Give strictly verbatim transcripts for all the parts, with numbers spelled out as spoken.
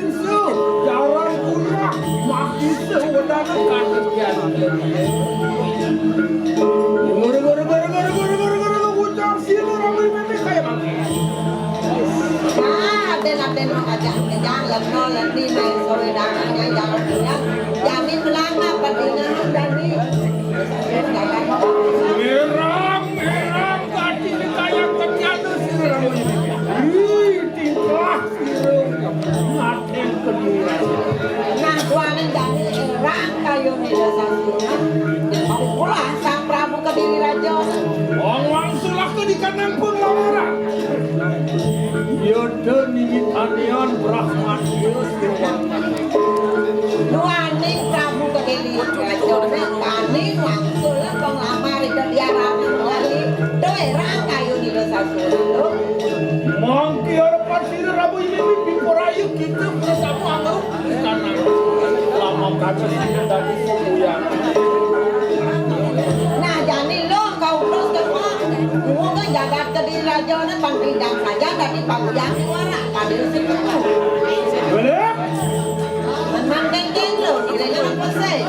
Jaran kuliah, makin sewedangan kadegian. Gara-gara, gara-gara, gara-gara, gara-gara ngucap sila rame-rame kayak mangke. Nah, aden-aden mah ngajak ngejang, leno, leni, main sewedangan, jalan kuliah. Jani melana, pendingan, jani. Merang, merang, kaki kayang kenyana sila rame. Ih, tingkah. Nah, duaning jani erang kayun Ida Sasuna. Pulang Sang Prabu Kediri Raja. Wong wangsulaka di kanang pun lawara. Yada nini tanian Brahma Dios. Duaning Prabu Kediri Raja kani wangsul penglamar Ida Diarani kembali. Duh erang kayun Ida Sasuna. Mangke arepan sira Rabu ini pimpun rayu kita bersama anggap istana. Lama kata sira tadi sembuyan. Nah, jani lo kau terus ke rumah. Gua kan jagat ke diri raja ni pang pindang saja tadi pang yang suara tadi sih. Boleh? Menang dengdeng lo, tidak jangan pesek.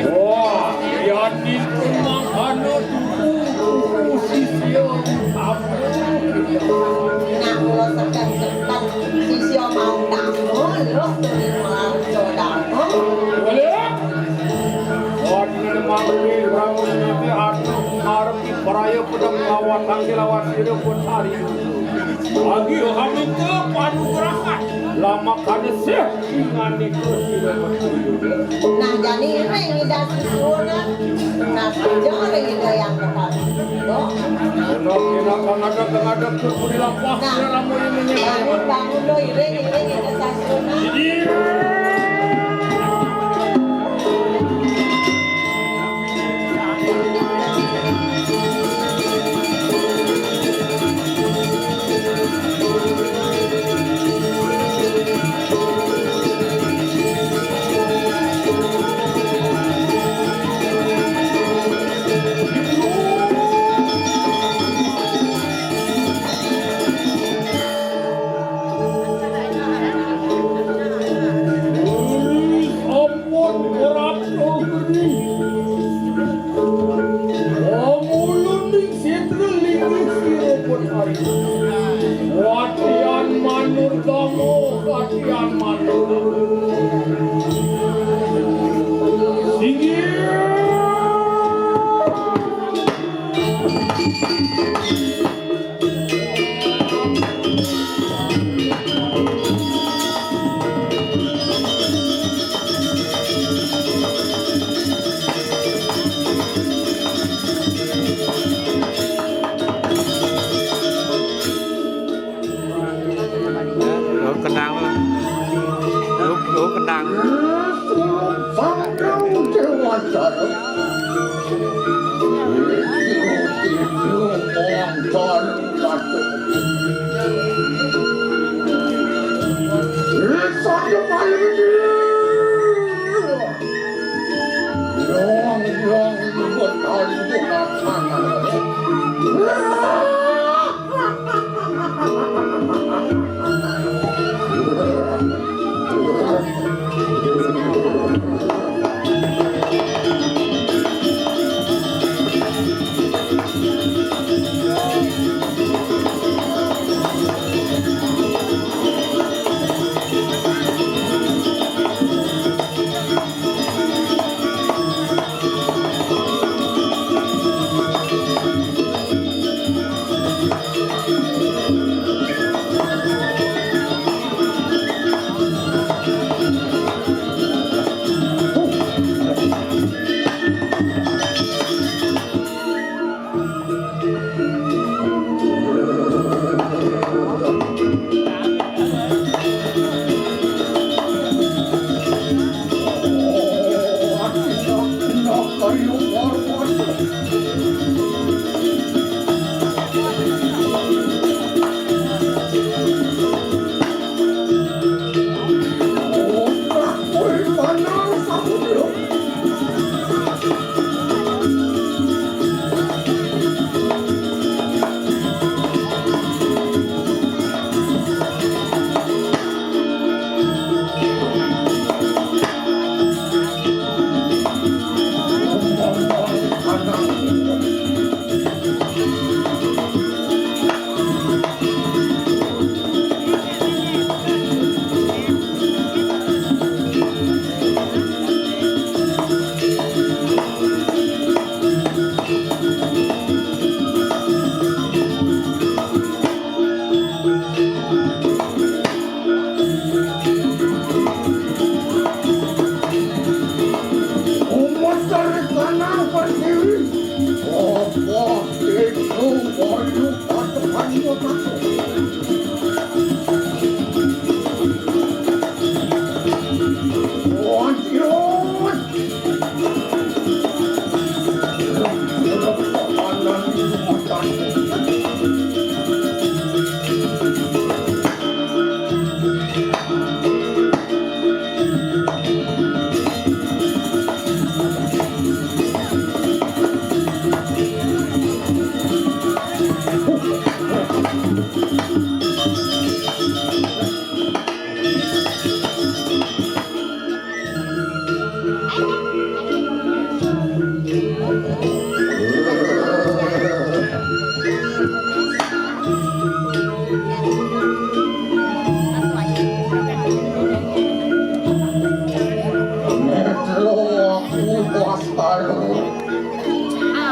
Wah, yanin pun mangkana tuku-tuku sisya utama. Nah, kula sekan-sekan sisya mau tamu, lho, tuli malam so tamu. Boleh? Wah, ini mangke, ramu ini anu, arep Paraya pedang lawan tangkil lawan sira pun hari. Agi haminta panugrahan. Lama kada sih ingane ke sira. Nah, jani ini ngidas suwuna. Nah, saja ring Ida yang kekal. Loh. Enak, enak, kang ada, kang ada, kudu dilapas, nah, ya, ramu ini, nih. Bangun, bangun, lo, iring, iring, Ida Sasuna. Iya. Ampun, ora perlu geni. Wong ulun ning sitra linggih sira pun hari. Watian manur kamu, watian manur. Singgih. Lu kendang lu. Lu, lu kendang. Sangkang Dewantara. Tipu-tipu montor satu. Risada paling gila. Yang, yang ikut tadi dengan tangan.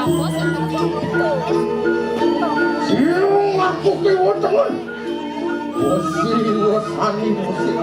Apa sing terjadi? Sing aku ki wetengen. Wesi wesani musik.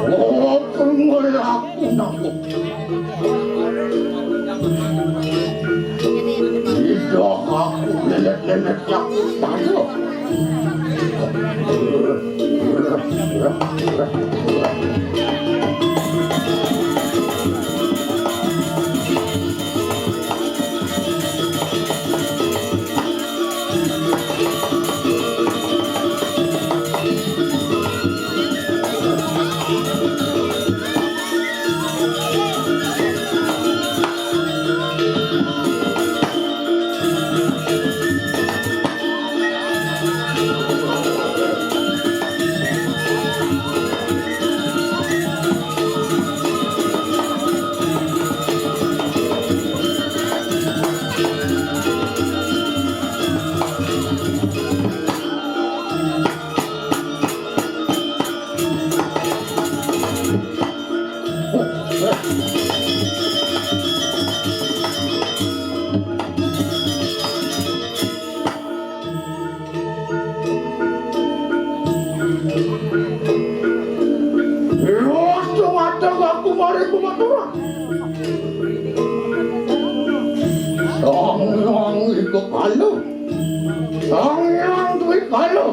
Oh, pengelaku nangkep. Tidak aku lelet-lelet aku tanya. Yo, sing adang aku mari kumaturan. Sang Hyang iku kalu. Sang Hyang duwe kalu.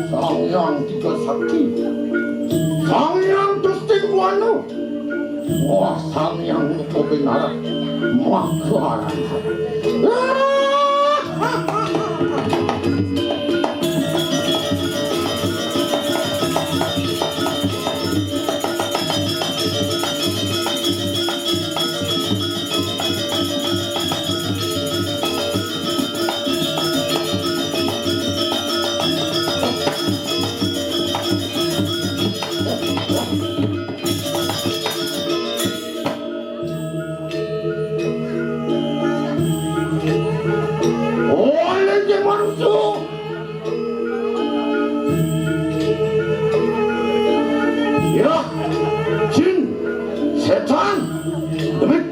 Sang Hyang Tiga Sakti. Sang Hyang Dustin Wanu. Wah, Sang Hyang Muka Binarak. Maka aran. Oleh ke manungsa. Ya, jin, setan, demit.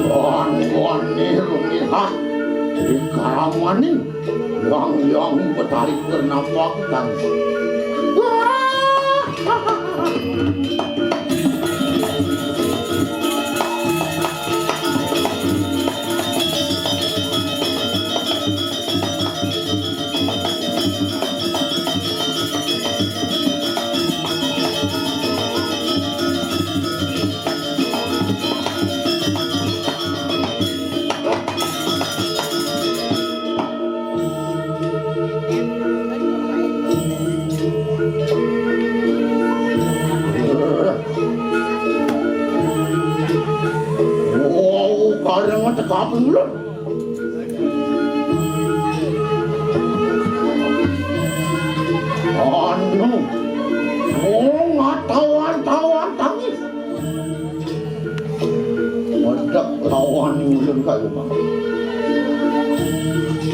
Wan-wani rungihan di karamani yang yang betari pernah waktu. Anu, wong ngatawan-tawan tangis. Wedek lawan ulun kaya mah.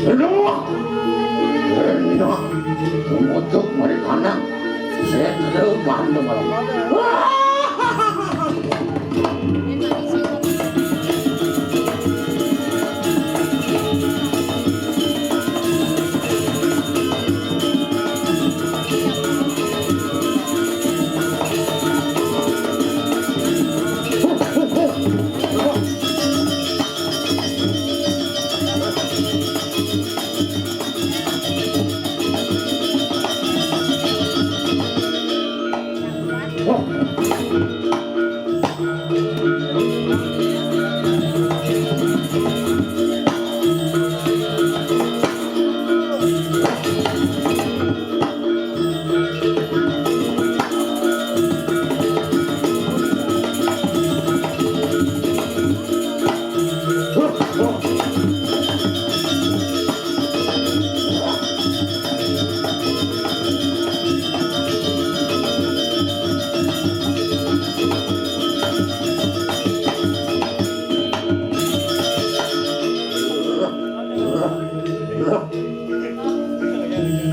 Enak. Enak. Ngucuk mari kanang. Seru bandung.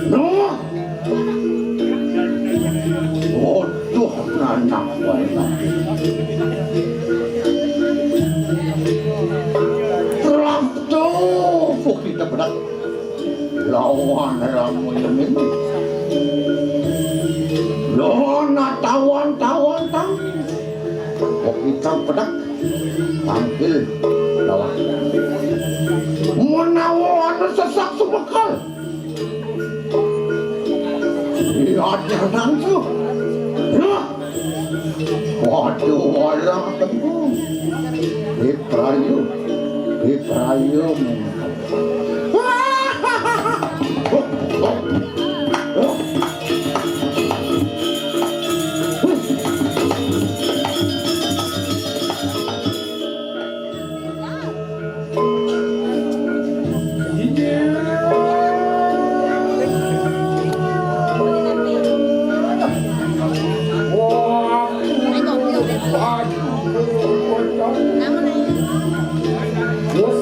Nuh. Waduh, nanak wae. Terus tuh, kita berat. Lawan ramu yang ini. Lawan tawan-tawan tang. Kok kita berat. Tampil lawan. Menawa anu sesak sumekel. Iya, jangan tuh. Loh. Waduh, walah ketemu. Ibrayu, Ibrayu. Wah,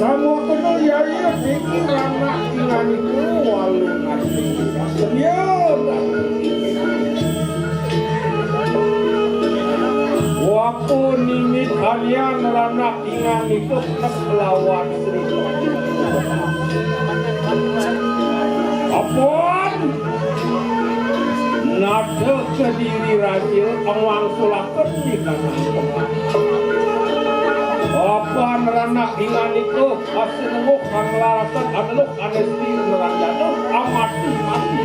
sama kenal ya, iya, pikir anak ingan itu walung ati. Iya, dah. Waktu nini kalian ranak ingan itu kelawan Sri. Apun nada kediri raja ngwangsulake di tanah. Apun ranak ingan itu asinengguh kang laraken anuh anesti neranjana amati mati.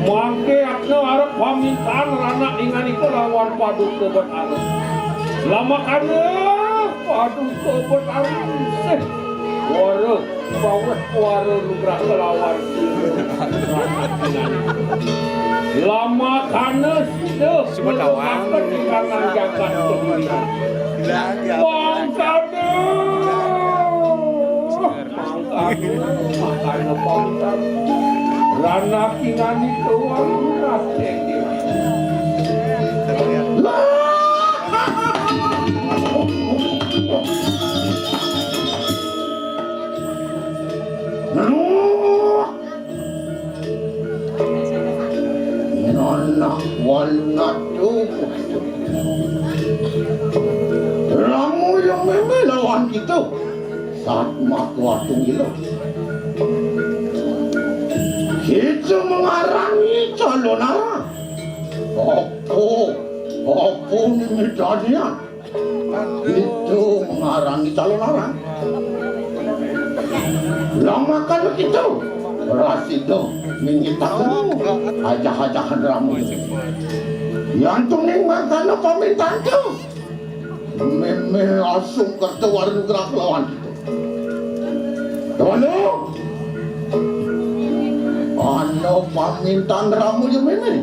Mangke atna arep pamintan ranak ingan itu lawan paduka bet arep. Lamakana paduka bet arep sih. Wara, baweh wara nugraha lawan sira. Lamakana sida nglebetaken ing kanan jagat kediri. Mangkana. Mangkana, mangkana pamitan. Ranakingan itu wong ngajeng. Anak walunatu. Ramu yang meme lawan kita. Satma kuatung ilo. Kita mengarani calonara. Apa? Apa ni mitadian? Itu mengarani calonara. Lamakan kita. Rasida mingitaken ajah-ajahan ramu. Yantuning mangkana pamintan tu. Meme asung kerta warna gerak lawan kita. Tawana. Ana pamintan ramu ya meme.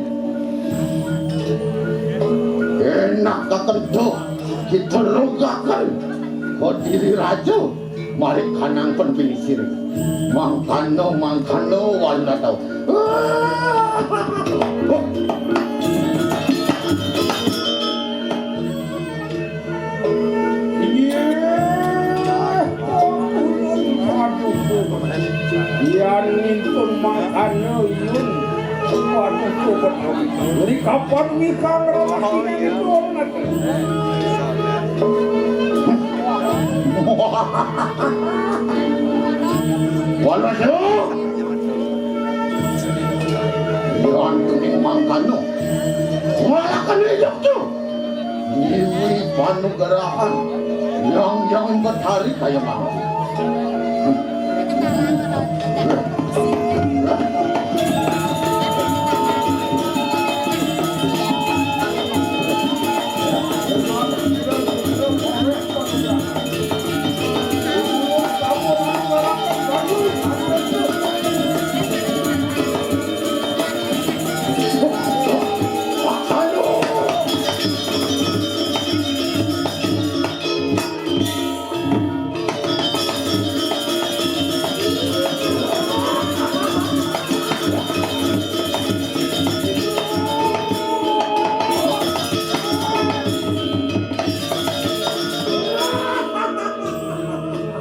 Enak kakerta. Kita rogaken kodiri raja, mari kanangken pinisir. Mangkana, mangkana, walna tau. Inggih, ulun paduka. Yan nintun mangkana, yun. Paduka, paduka. Rikapan wikang rawas. Walasa. Yan kuning mangkana. Walakan hidup tu. Niwi panugrahan. Yang, yang betari kaya mangkana.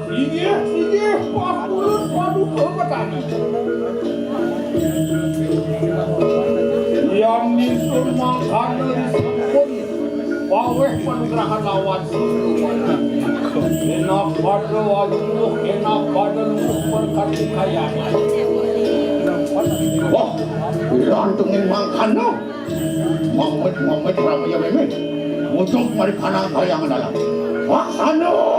Inggih, inggih, pakulun paduka petani. Yang nintun mangkana disampun paweh panugrahan lawan. Enak pada walunguh, enak pada lunguh berkat kekayaan. Wah, lantungin mangkana. Mamit, mamit, ramaya mimit. Mucuk mari kanang kayangan dalam. Waksana.